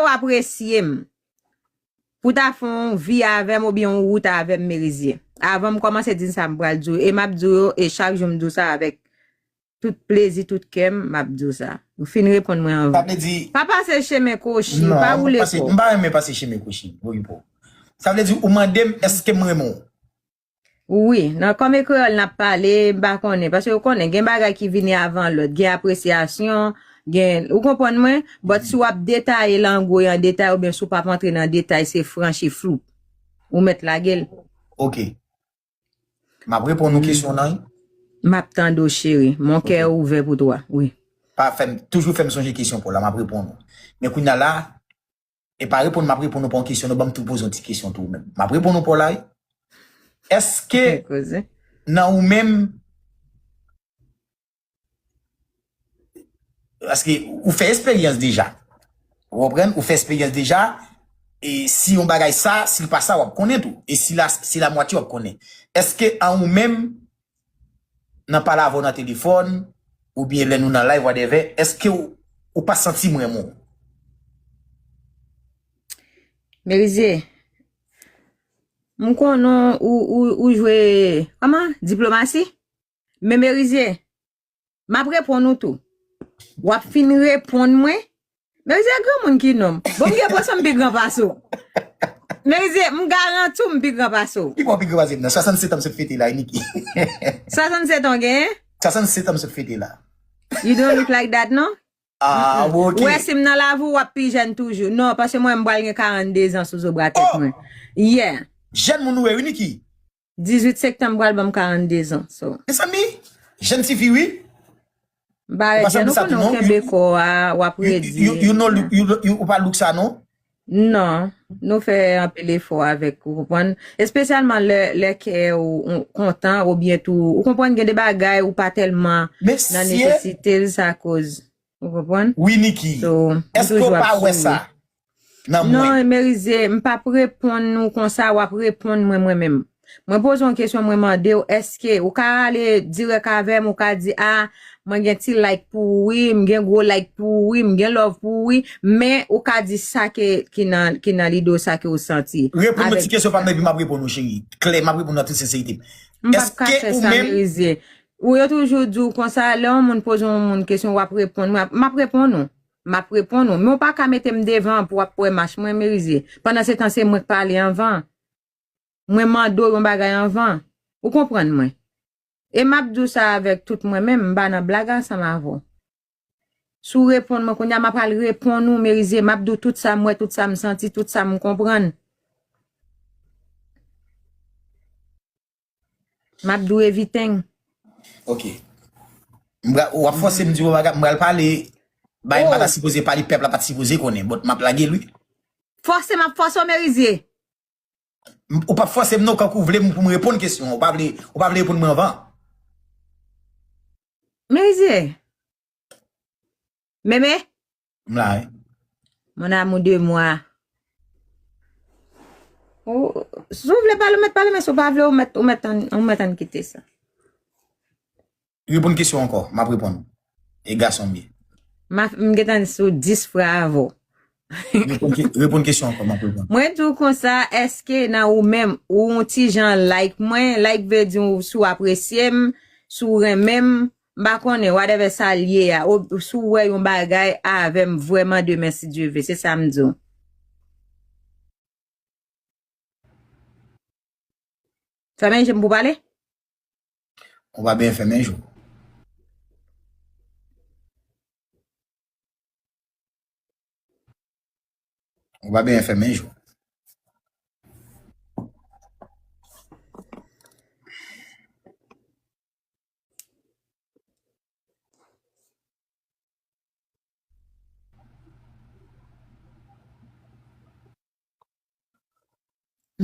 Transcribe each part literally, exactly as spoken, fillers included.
w apresye m, pou w ta fè yon vi avè m oubyen yon wout avè m, Merizye. Avan m kòmanse di sa, m pral di w, e m ap di w yo, e chak jou m di w sa avèk tout plezi, tout kè m, m ap di w sa. Ou fin reponn mwen anvan. Sa vle di, pa pase chemen kwochi, non, pa woule kò. M pa renmen pase chemen kwochi, woule kò. Sa vle di, ou mande m, èske m renmen w? Wi, nan kòm e kreyòl n ap pale, m pa konnen, paske ou konnen, gen bagay ki vini avan lòt, gen apresyasyon, gen, ou konprann mwen? But si w ap detaye langway an detay, oubyen si w p ap antre nan detay, se franchi floup. Ou mèt lage l. Ok. M ap reponn ou kesyon nan, wi. M ap tande w, cheri. Mon cœur ouvert pour toi, wi. Pa fè m, toujou fè m sonje kesyon pa w la, m ap reponn ou. Men kounye a la, e pa reponn, m ap reponn ou pa yon kesyon, non, ban m tou poze yon ti kesyon tou menm. M ap reponn ou pa w la, wi. Èske nan ou menm, paske ou fè esperyans deja. Ou konprann? Ou fè esperyans deja. E si yon bagay sa, si l pa sa, w ap konnen tou. E si la, si la mwatye, w ap konnen. Èske an ou menm, nan pale avè w nan telefòn, oubyen lè nou nan live, whatever, èske w, ou pa santi m renmen w? Merizye, m konnen w, ou, ou jwe, kòman? Diplomasi? Men Merizye, m ap reponn ou tou. W ap fin reponn mwen. Merizye, granmoun ki non m. Bon, m gen enpresyon m pi gran pase w. Merizye, m garanti w m pi gran pase w. Ki bò pi gran pase m nan? Swasannsèt an m sot fete la, Niki. Swasannsèt an w genyen? Swasannsèt an m sot fete la. You don't look like that, non? Ah, bon, ok. Ou wè, si m nan lavi w, w ap pi jèn toujou. Non, paske mwen, m pral gen karannde zan sou zo bra tèt mwen. Yeah. Jèn moun ou ye, wi, Niki. Dizuit septanm pral ban m karannde zan. So. Mezanmi, jèn tifi, wi. M parèt jèn, ou konnen w kenbe kò a, w ap redi. You, you, you know, you, you, ou pa look sa, non? Non, nou fè anpil efò avèk, ou konprann? Espesyalman lè, lè kè ou, ou kontan, oubyen tou, ou konprann, gen de bagay ou pa tèlman nan nesesite l, sa koz. Ou konprann? Wi, Niki. So, m toujou ap souri. Èske w pa wè sa nan mwen? Non, Merizye, m p ap reponn ou konsa, w ap reponn mwen, mwen menm. Mwen poze w yon kesyon, mwen mande w, èske ou ka ale dirèk avè m, ou ka di, a, mwen gen ti like pou ou, wi, m gen gwo like pou ou, wi, m gen love pou ou, wi, men ou ka di sa ke, ki nan, ki nan lide w, sa ke ou santi. Reponn mwen ti kesyon pa m nan, epi m ap reponn ou, cheri. Klè, m ap reponn nan tout senserite. M p ap ka fè sa, Merizye. Ou yo toujou di w konsa, lè yon moun poze yon moun kesyon, w ap reponn, m ap, m ap reponn ou. M ap reponn ou. Men w pa ka mete m devan pou w ap wè mach mwen, Merizye. Pandan se tan, se mwen k pale anvan. Mwen mande w yon bagay anvan. Ou konprann mwen. E m ap di w sa avèk tout mwen menm, m pa nan blag ansanm avè w. Si w reponn mwen kounye a, m ap al reponn ou, Merizye, m ap di w tout sa m wè, tout sa m santi, tout sa m konprann. M ap di w everything. Ok. M pra-, w ap fòse m di w bagay, m pral pale, bagay m pa ta sipoze pale, pèp la pa t sipoze konnen, but m ap lage l, wi. Fòse m ap fòse w, Merizye. M, ou p ap fòse m non, kankou w vle m pou m reponn kesyon an. Ou pa vle, ou pa vle reponn mwen anvan. Merizye. Meme? M la, wi. Mon amour de moi. Ou, si w vle pale, ou mèt pale, men si w pa vle, ou mèt, ou mèt ann, ou mèt ann kite sa. Reponn kesyon ankò, m ap reponn. E gason m ye. M ap, m gentan sou dis fwa avè w. Reponn ke-, reponn kesyon ankò, m ap reponn. Mwen di w konsa, èske nan ou menm, ou yon ti jan like mwen, like vle di w si w apresye m, si w renmen m, m pa konnen, whatever sa l ye a, ou, si w wè yon bagay avè m vrèman demen, si Dye vle, se sa m di w. Fèmen je m pou pale? Ou pa byen fèmen je w. Ou pa byen fèmen je w.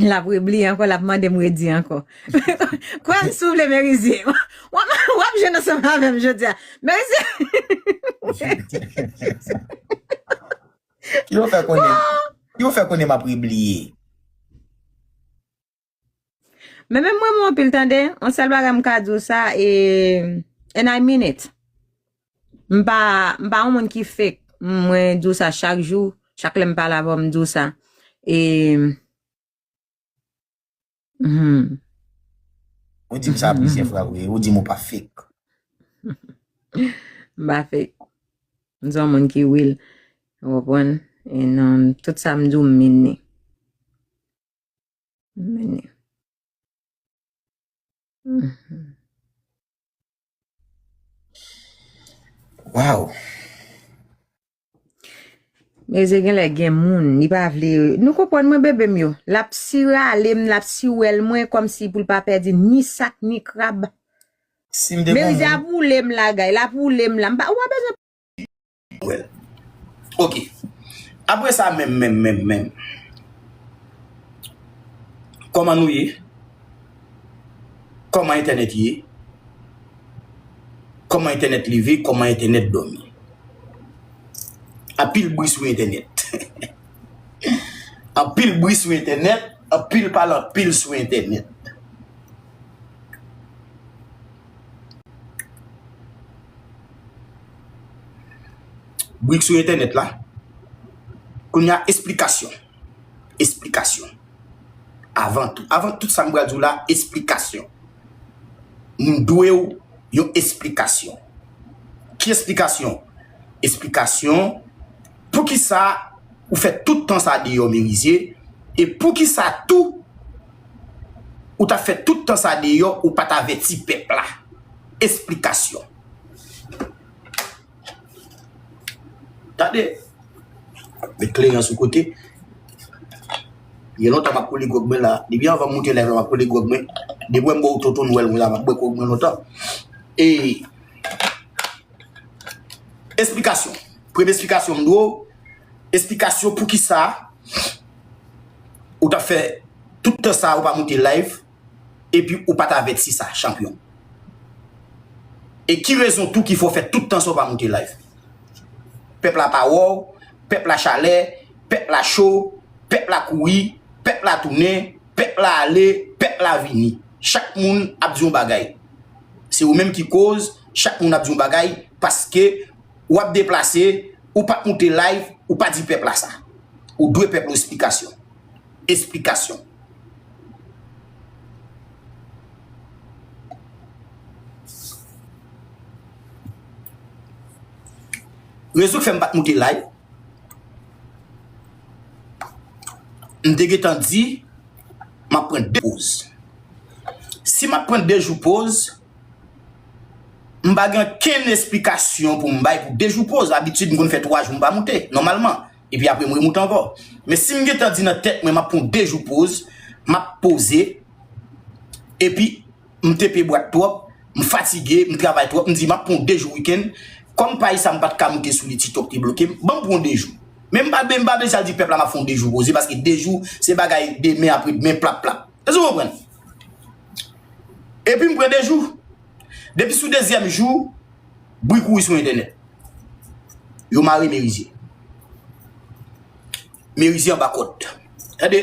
L ap rebliye ankò, l ap mande m redi ankò. Kwè m, si w vle, Merizye. W ap, w ap jwenn ansanm avè m jodi a. Merizye! Ki w fè konnen, ki w fè konnen m ap rebliye? Men menm mwen, mwen anpil tande, yon sèl bagay m ka di w sa, e, and I mean it. M pa, m pa yon moun ki fake. Mwen di w sa chak jou, Chak lè m pale avè w, m di w sa. E, hmm. Ou di m sa plizyè fwa vre. Ou di m ou pa fake. M pa fake. M se yon moun ki real. Ou konprann? E nan tout sa m di w, m mennen. M mennen. Mhm. Wow. Merize genlè gen moun, li pa vle. Nou konprann mwen, bebe m yo. L ap sirale m, l ap siwèl mwen, kòmsi pou l pa pèdi ni sak, ni krab. Si m te Merize ap woule m lagay, l ap woule m la. M pa, ou pa bezwen Well. Ok. Apre sa, menm, menm, menm, menm. Kòman nou ye? Kòman entènèt ye? Kòman entènèt leve? Kòman entènèt dòmi? Anpil bri sou entènèt. Anpil bri sou entènèt, anpil pale anpil sou entènèt. Bri k sou entènèt la. Kounye a, esplikasyon. Esplikasyon. Avan tou, avan tout sa m pral di w la, esplikasyon. M dwe w yon esplikasyon. Ki esplikasyon? Esplikasyon poukisa ou fè tout tan sa deyò, Merize, e poukisa tou ou t ap fè tout tan sa deyò, ou pa t avèti pèp la? Esplikasyon. Tande. Met kleren sou kote. Gen lontan m ap kole gwòg mwen la. Depi anvan m moute live la, m ap kole gwòg mwen. Depi w wè m bò w tonton nwèl konsa, m ap bwè gwòg mwen lontan. E, esplikasyon. Premye esplikasyon m dwe w, esplikasyon poukisa ou t ap fè tout tan sa a ou pa moute live, epi ou pa t avèti sa, chanpyon. E ki rezon tou ki fè w fè tout tan sa w pa moute live? Pèp la pa wè w, pèp la chalè, pèp la cho, pèp la kouri, pèp la tounen, pèp la ale, pèp la vini. Chak moun ap di yon bagay. Se ou menm ki koz, chak moun ap di yon bagay, paske w ap deplase, ou pa t moute live, ou pa di pèp la sa. Ou dwe pèp la esplikasyon. Esplikasyon. Rezon k fè m pa t moute live, m te gentan di, m ap pran de poz. Si m ap pran de jou poz, m pa gen okenn esplikasyon pou m bay pou de jou poz. Abitid, m konn fè twa jou m pa moute, nòmalman. Epi apre, m remoute ankò. Men si m gentan di nan tèt mwen, m ap pran de jou poz, m ap poze, epi m tepe bwat twòp, m fatige, m travay twòp, m di m ap pran de jou wikenn. Kòm paj sa m pa t ka moute sou li, TikTok te bloke m, ban m pran de jou. Men m pa, men m pa bezwen al di pèp la m ap fè yon de jou poze, paske de jou, se bagay demen, apre demen, plap, plap. Èske w konprann? Epi m pran de jou. Depi sou dezyèm jou, bri kouri sou entènèt. Yo mare Merize. Merize anba kòd. Tande,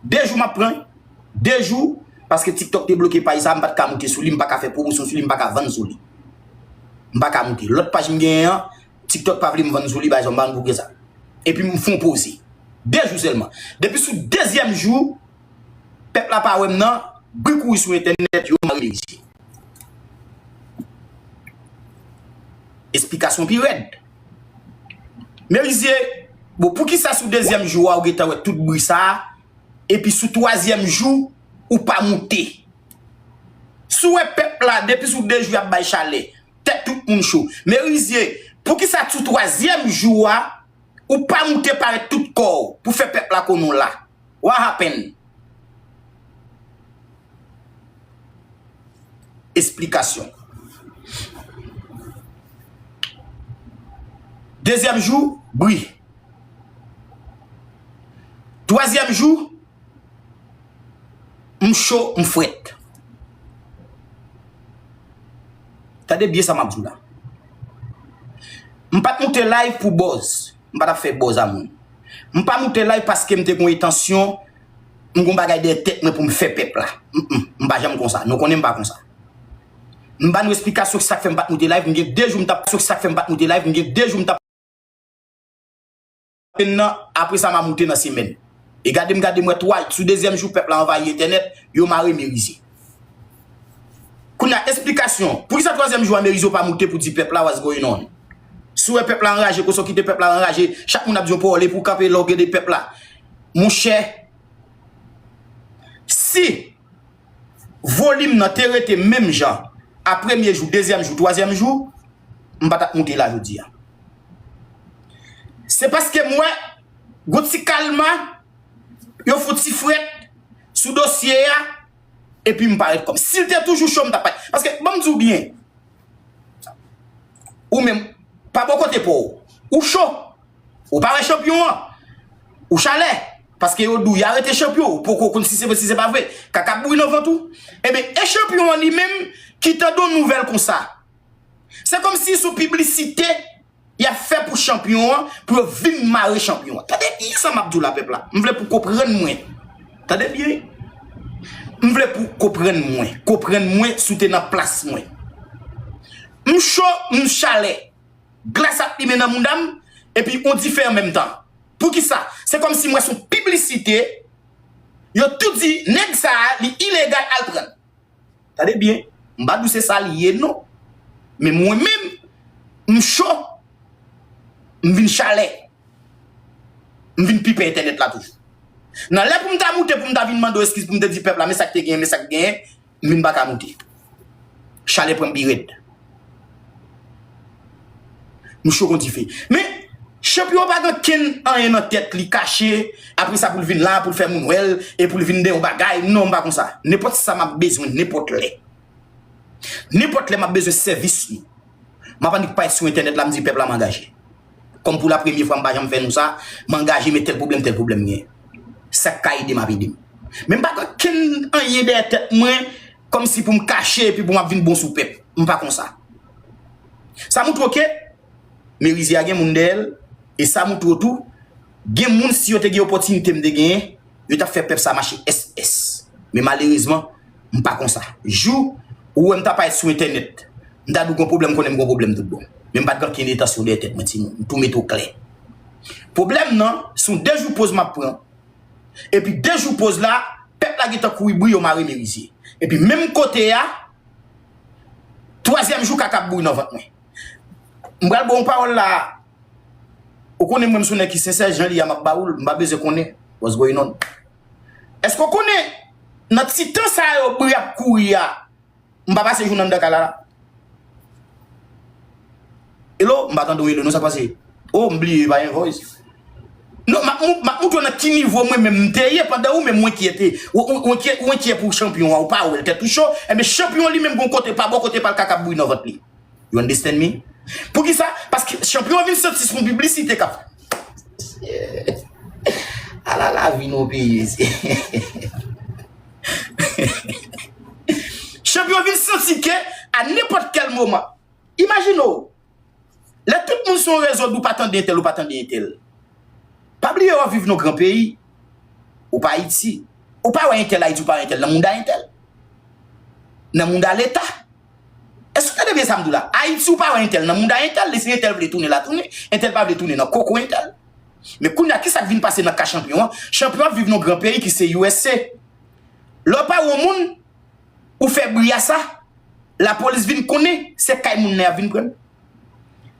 de jou m ap pran, de jou, paske TikTok te bloke paj sa, m pa t ka moute sou li, m pa ka fè pwomosyon sou li, m pa ka vann sou li. M pa ka moute. Lòt paj m genyen an, TikTok pa vle m vann sou li, bagay sa, m pa konn poukisa. Epi m fè yon poze. De jou sèlman. Depi sou dezyèm jou, pèp la pa wè m nan, bri kouri sou entènèt, yo mare Merize. Esplikasyon pi rèd. Merize, bon, poukisa sou dezyèm jou a, ou gentan wè tout bri sa a, epi sou twazyèm jou, ou pa moute? Si w wè pèp la, depi sou de jou, y ap bay chalè, tèt tout moun cho. Merize, poukisa sou twazyèm jou a, ou pa moute parèt tout kò w pou fè pèp la konnen w la? What happened? Esplikasyon. Dezyèm jou, bri. Twazyèm jou, m cho, m frèt. Tande byen sa m ap di w la. M pa t moute live pou buzz. M pa t ap fè buzz a moun. M pa moute live paske m te gen entansyon, m gen bagay dèyè tèt mwen pou m fè pèp la. Mm, mm, m pa janm konsa. Nou konnen m pa konsa. M ba nou esplikasyon sa k fè m pa t moute live, m gen de jou m t ap, sa k fè m pa t moute live, m gen de jou m t ap Nan, apre sa, m a moute nan semèn. E gade m, gade m wè twa, sou dezyèm jou, pèp la anvayi entènèt, yo mare Merizier. Kounye a, esplikasyon. Poukisa twazyèm jou a Merizier pa moute pou di pèp la what's going on? Si w wè pèp la anraje, konsa w kite pèp la anraje, chak moun ap di yon pawòl, epi w kanpe la, w gade pèp la. Monchè, si volim nan te rete menm jan a premye jou, dezyèm jou, twazyèm jou, m pa t ap moute la jodi a. Se paske m wè gon ti kalma, yo fout ti frèt sou dosye a, epi m parèt kòm. Si l te toujou cho, m t ap parèt. Paske, ban m di w byen, ou menm, pa bò kote pa w, ou cho. Ou pa wè chanpyon an. Ou chalè. Paske yo di w y arete chanpyon. Ou poko konn si se vre, si se pa vre. Kaka ap bouyi nan vant ou. Ebyen, e chanpyon an li menm ki tande yon nouvèl konsa. Se kòmsi se yon piblisite y ap fè pou chanpyon an, pou yo vin mare chanpyon an. Tande byen sa m ap di w la, pèp la. M vle pou w konprann mwen. Tande byen. M vle pou w konprann mwen. Konprann mwen si w te nan plas mwen. M cho, m chalè. Glas ap limen nan mouda m, epi on dife an menm tan. Poukisa? Se kòmsi m wè se yon piblisite, yo tou di, nèg sa a, li ilegal, al pran l. Tande byen, m pa di w se sa li ye, non. Men mwen menm, m cho, m vin chalè. M vin pi pè entènèt la toujou. Nan lè pou m ta moute, pou m ta vin mande w eskiz, pou m te di pèp la, men sa k te genyen, men sa k genyen, m vin pa ka moute. Chalè pran m pi rèd. M cho kon dife. Men, chanpyon an pa gen kenn anyen nan tèt li kache, apre sa pou l vin la, pou l fè moun wè l, e pou l vin de yon bagay. Non, m pa konsa. Nenpòt sa m ap bezwen, nenpòt lè. Nenpòt lè m ap bezwen sèvis nou. M ap annik parèt sou entènèt la, m di pèp la m angaje. Kòm pou la premye fwa, m pa janm fè nou sa, m angaje, men tèl pwoblèm, tèl pwoblèm gen. Sa k ka ede m ap ede m. Men m pa gen kenn anyen dèyè tèt mwen, kòmsi pou m kache epi pou m ap vin bon sou pèp. M pa konsa. Sa moutre w ke Merizier a gen moun dèyè l, e sa moutre w tou, gen moun si yo te gen opòtinite m te genyen, yo t ap fè pèp sa mache S S. Men malerezman, m pa konsa. Jou ou wè m t ap parèt sou entènèt, m ta di w gon pwoblèm, konnen m gon pwoblèm tout bon. Men m pa t gen okenn entansyon dèyè tèt mwen, timoun. M tou mete w klè. Pwoblèm nan, se yon de jou poz m ap pran. Epi de jou poz la, pèp la gentan kouri bri, yo mare Merizier. Epi menm kote a, twazyèm jou kaka ap bouyi nan vant mwen. M pral ba w yon pawòl la. Ou konnen mwen m se yon nèg ki sensè, jan li a m ap ba ou l, m pa bezwen konnen what's going on. Èske w konnen nan ti tan sa yo bri ap kouri a, m pa pase jou nan anndan kay la la? Hello, m pa tande w, hello, non, sa k pase? Oh, m bliye, pa gen voice. Non, m ap mou- m ap moutre w nan ki nivo mwen menm m te ye pandan ou menm w enkyete. Ou, ou, ou enkyè- ou enkyè pou chanpyon an, ou pa wè l tèt ou cho. Enben, chanpyon an li menm gon kote, pa bò kote pa l kaka ap bouyi nan vant li. You understand me? Poukisa? Paske chanpyon an vin santi se yon piblisite k ap. Ala lavi nou peyi, mesye. Chanpyon an vin santi ke a nenpòt kèl moman. Imajine w, lè tout moun sou yon rezo di w pa tande entèl, ou pa tande entèl. Pa bliye w ap viv nan gran peyi. Ou pa Ayiti. Ou pa wè entèl Ayiti, ou pa wè entèl nan mouda entèl. Nan mouda Leta. Èske w tande byen sa m di w la? Ayiti, ou pa wè entèl nan mouda entèl, li si entèl vle tounen la tounen, entèl pa vle tounen nan koko entèl. Men kounye a, kisa k vin pase nan ka chanpyon an? Chanpyon ap viv nan gran peyi ki se U S A. Lè w pa wè yon moun, ou fè bri a sa, lapolis vin konnen, se kay moun nan y ap vin pran l.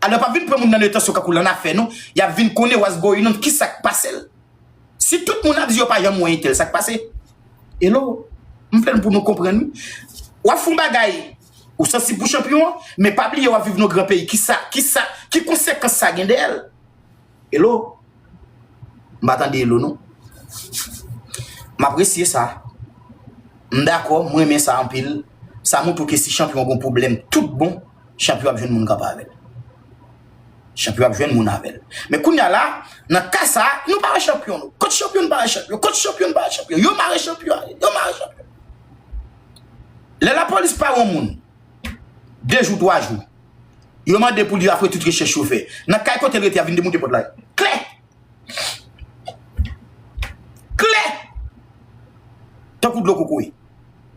Alò, y ap vin pran moun nan letan se kankou l annafè, non. Y ap vin konnen what's going on, kisa k pase l. Si tout moun ap di yo pa janm wè entèl, sa k pase? Hello, m vle pou nou konprann, wi. W ap fè yon bagay, ou sansib pou chanpyon an, men pa bliye w ap viv nan gran peyi. Kisa, kisa, ki konsekans sa gen dèyè l? Hello? M pa tande hello, non. M apresye sa. M dakò, m renmen sa anpil. Sa montre ke si chanpyon an gon pwoblèm tout bon, chanpyon ap jwenn moun kanpe avè l. Chanpyon ap jwenn moun avè l. Men kounye a la, nan ka sa, nou pa wè chanpyon, nou. Kot chanpyon, nou pa wè chanpyon. Kot chanpyon, nou pa wè chanpyon. Yo mare chanpyon, yo mare chanpyon. Lè lapolis pa wè yon moun, de jou, twa jou, yo mande pou li afwe tout rechèch yo fè. Nan kay kote l rete, y ap vin demoute pòt la. Klè! Klè! Tankou dlo kokoye.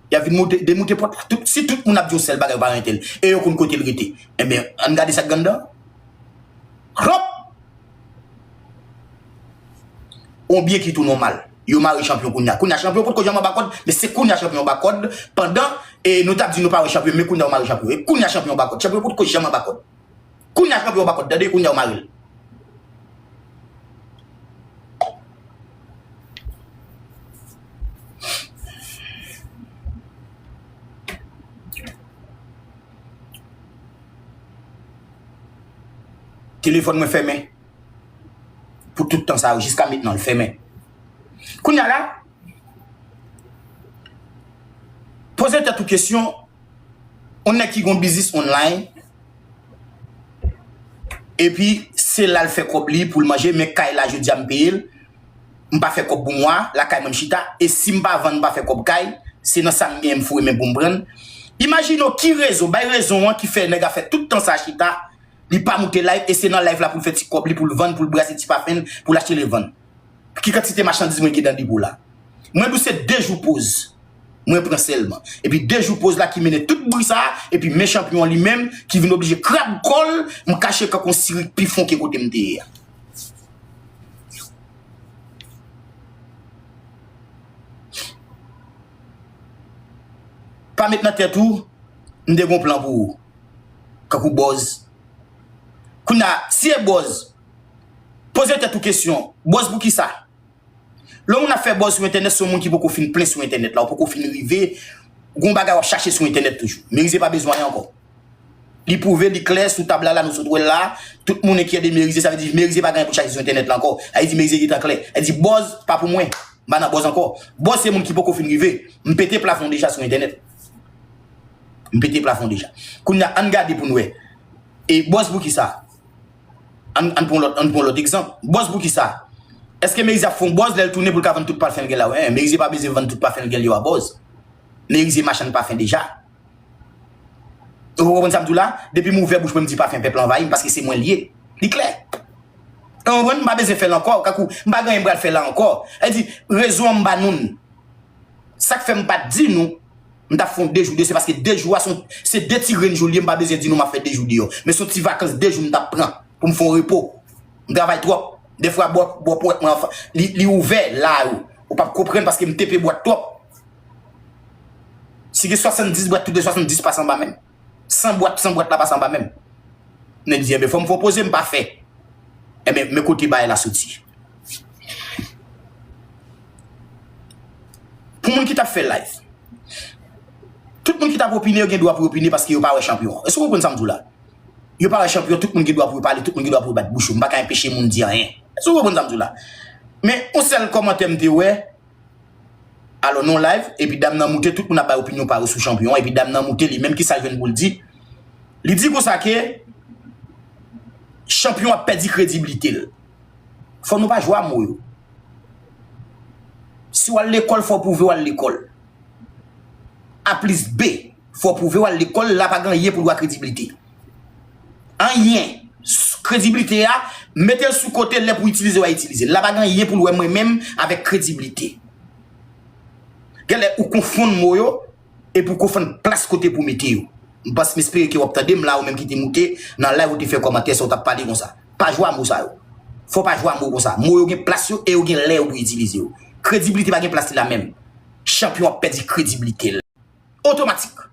Y ap vin moute, demoute pòt la. Tout, si tout moun ap di yon sèl bagay, yo pa wè entèl. E yo konn kote l rete. Enben, ann gade sa k gen anndan. Hop! Yon byen ki tounen yon mal. Yo mare chanpyon kounye a. Kounye a, chanpyon potko janm anba kòd, men se kounye a chanpyon anba kòd, pandan, e, nou t ap di nou pa wè chanpyon, men kounye a yo mare chanpyon. E kounye a chanpyon anba kòd. Chanpyon potko janm anba kòd. Kounye a chanpyon anba kòd. Tande, kounye a yo mare l. Telefòn mwen fèmen. Pou tout tan sa yo, jiska mentnan, l fèmen. Kounye a la, poze tèt ou kesyon, yon nèg ki gon biznis online, epi se la l fè kòb li pou l manje, men kay la jodi a m peye l, m pa fè kòb pou mwa, lakay mwen m chita, e si m pa vann, m pa fè kòb kay, se nan sa m genyen m foure men pou m pran l. Imajine w ki rezon, bay rezon an ki fè nèg a fè tout tan sa chita, li pa moute live, e se nan live la pou l fè ti kòb li, pou l vann, pou l brase ti pafen l, pou l achte levann. Ki kantite machandiz mwen gen nan depo la? Mwen di w se de jou poz. Mwen pran sèlman. Epi de jou poz la ki mennen tout bri sa a, epi men chanpyon an li menm, ki vin oblije krab kò l, m kache kankou yon sirik pi fon ke kote m te ye a. Pa met nan tèt ou, m te gon plan pou ou. Kankou bòz. Kounye a, si e bòz, poze tèt ou kesyon, bòz pou kisa? Lè yon moun ap fè bòz sou entènèt, se yon moun ki poko fin plen sou entènèt la, ou poko fin rive, gon bagay w ap chache sou entènèt toujou. Merize pa bezwen anyen ankò. Li pwouve, li klè, sou tab la, la, nou sot wè l la, tout moun enkyè de Merize, sa vle di Merize pa gen anyen pou chache sou entènèt la ankò. Sa vle di Merize gentan klè. Sa vle di bòz pa pou mwen. M pa nan bòz ankò. Bòz se moun ki poko fin rive. M pete plafon deja sou entènèt. M pete plafon deja. Kounye a, ann gade pou n wè. E bòz pou kisa? Ann, ann pran lòt, ann pran lòt egzanp. Bòz pou kisa? Èske Merize ap fè yon bòz lè l tounen pou l ka vann tout pafen l gen la? Wen, Merize pa bezwen vann tout pafen l gen yo a bòz. Merize machann pafen deja. Ou konprann sa m di w la? Depi m ouvè bouch mwen, m di pafen pèp la anvayi m paske se mwen l ye. Li klè. Ou konprann? M pa bezwen fè l ankò. Kakou, m pa gen anyen m pral fè la ankò. Sa vle di, rezon an m ba nou l. Sa k fè m pa t di nou, m t ap fè yon de jou deyò, se paske de jou a se yon, se de ti grenn jou l ye, m pa bezwen di nou m ap fè de jou deyò. Men se yon ti vakans de jou m t ap pran pou m fè yon repo. M travay twòp. Dèfwa bò, bò pwèt mwen anfan, li, li ouvè la yo. Ou p ap konprann paske m tepe bwat twòp. Si gen swasanndis bwat, tout de swasanndis pase anba men m. San bwat, san bwat la pase anba men m. Nèg di, enben, fò m fè yon poze, m pa fè. Enben, men kote bagay la soti. Pou moun ki t ap fè live, tout moun ki t ap opine, yo gen dwa pou yo opine paske yo pa wè chanpyon an. Èske w konprann sa m di w la? Yo pa wè chanpyon, tout moun gen dwa pou yo pale, tout moun gen dwa pou yo bat bouch yo. M pa ka enpeche moun di anyen. Èske w konprann sa m di w la? Men, yon sèl kòmantè m te wè, alò, nan yon live, epi dam nan moute, tout moun ap bay opinyon pa yo sou chanpyon an, epi dam nan moute, li menm ki sa l jwenn pou l di? Li di konsa ke chanpyon ap pèdi kredibilite l. Fò nou pa jwe a mo yo. Si w al lekòl, fò w pwouve w al lekòl. A plis B, fò w pwouve w al lekòl, la pa gen anyen pou l wè a kredibilite. Anyen. S-, kredibilite a, mete l sou kote, lè pou itilize w a itilize l. La pa gen anyen pou l wè mwen menm avèk kredibilite. Genlè ou konfonn mo yo, epi w konfonn plas kote pou mete yo. M panse, m espere ke w ap tande m la, ou menm ki te moute nan live ou te fè kòmantè sa, ou t ap pale konsa. Pa jwe a mo sa yo. Fò w pa jwe a mo konsa. Mo yo gen plas yo e yo gen lè yo pou itilize yo. Kredibilite pa gen plas li la menm. Chanpyon ap pèdi kredibilite l. Otomatik.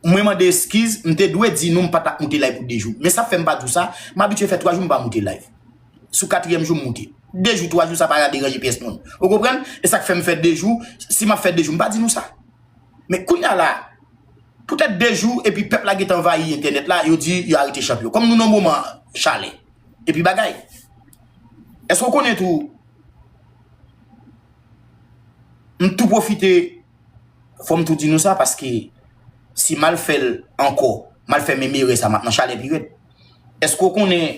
Mwen mande eskiz, m te dwe di nou m pa t ap moute live pou de jou. Men sa fè m pa di w sa, m abitye fè twa jou m pa moute live. Sou katriyèm jou m moute. De jou, twa jou, sa pa ka deranje pyès moun. Ou konprann? E sa k fè m fè de jou, si m ap fè de jou, m pa di nou sa. Men kounye a la, poutèt de jou, epi pèp la gentan anvayi entènèt la, yo di yo arete chanpyon. Kòm nou nan moman chalè. Epi bagay. Èske w konnen tou, m tou pwofite, fò m tou di nou sa, paske si m al fè l ankò, m al fè menm erè sa, m ap nan chalè pi rèd. Èske w konnen,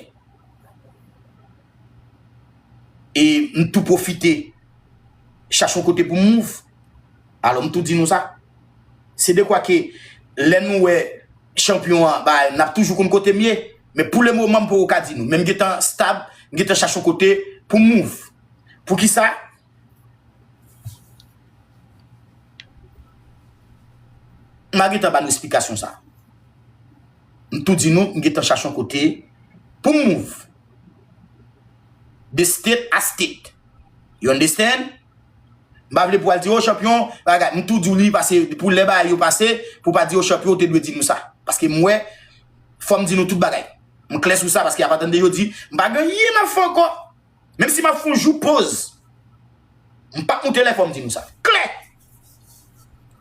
e m tou pwofite chache yon kote pou m move? Alò, m tou di nou sa. Se dekwa ke lè nou wè chanpyon an, ba, n ap toujou konn kote m ye. Men pou le moman, m poko ka di nou. Men m gentan stab, m gentan chache yon kote pou m move. Poukisa? M a gentan ba nou esplikasyon sa. M tou di nou, m gentan chache yon kote pou m move. De state a state. You understand? M pa vle pou al di, "O, chanpyon, bagay." M tou di w li pase, pou lè bagay yo pase, pou pa di, "O, chanpyon, ou te dwe di nou sa." Paske m wè, fò m di nou tout bagay. M klè sou sa, paske apa tande yo di, m pa gen anyen m ap fè ankò. Menm si m ap fè yon jou poz, m p ap moute lè fò m di nou sa. Klè!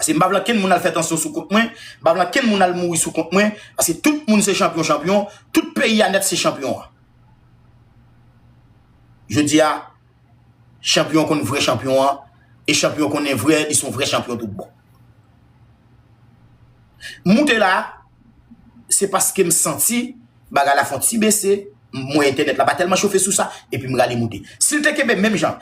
Paske m pa vle ankenn moun al fè tansyon sou kont mwen, m pa vle ankenn moun al mouri sou kont mwen, paske tout moun se chanpyon, chanpyon, tout peyi a nèt se chanpyon an. Jodi a, chanpyon konn vrè chanpyon an, e chanpyon konnen vrè, li se yon vrè chanpyon tout bon. M moute la, se paske m santi bagay la fè yon ti bese, m wè entènèt la pa tèlman chofe sou sa, epi m rale moute. Si l te kenbe menm jan,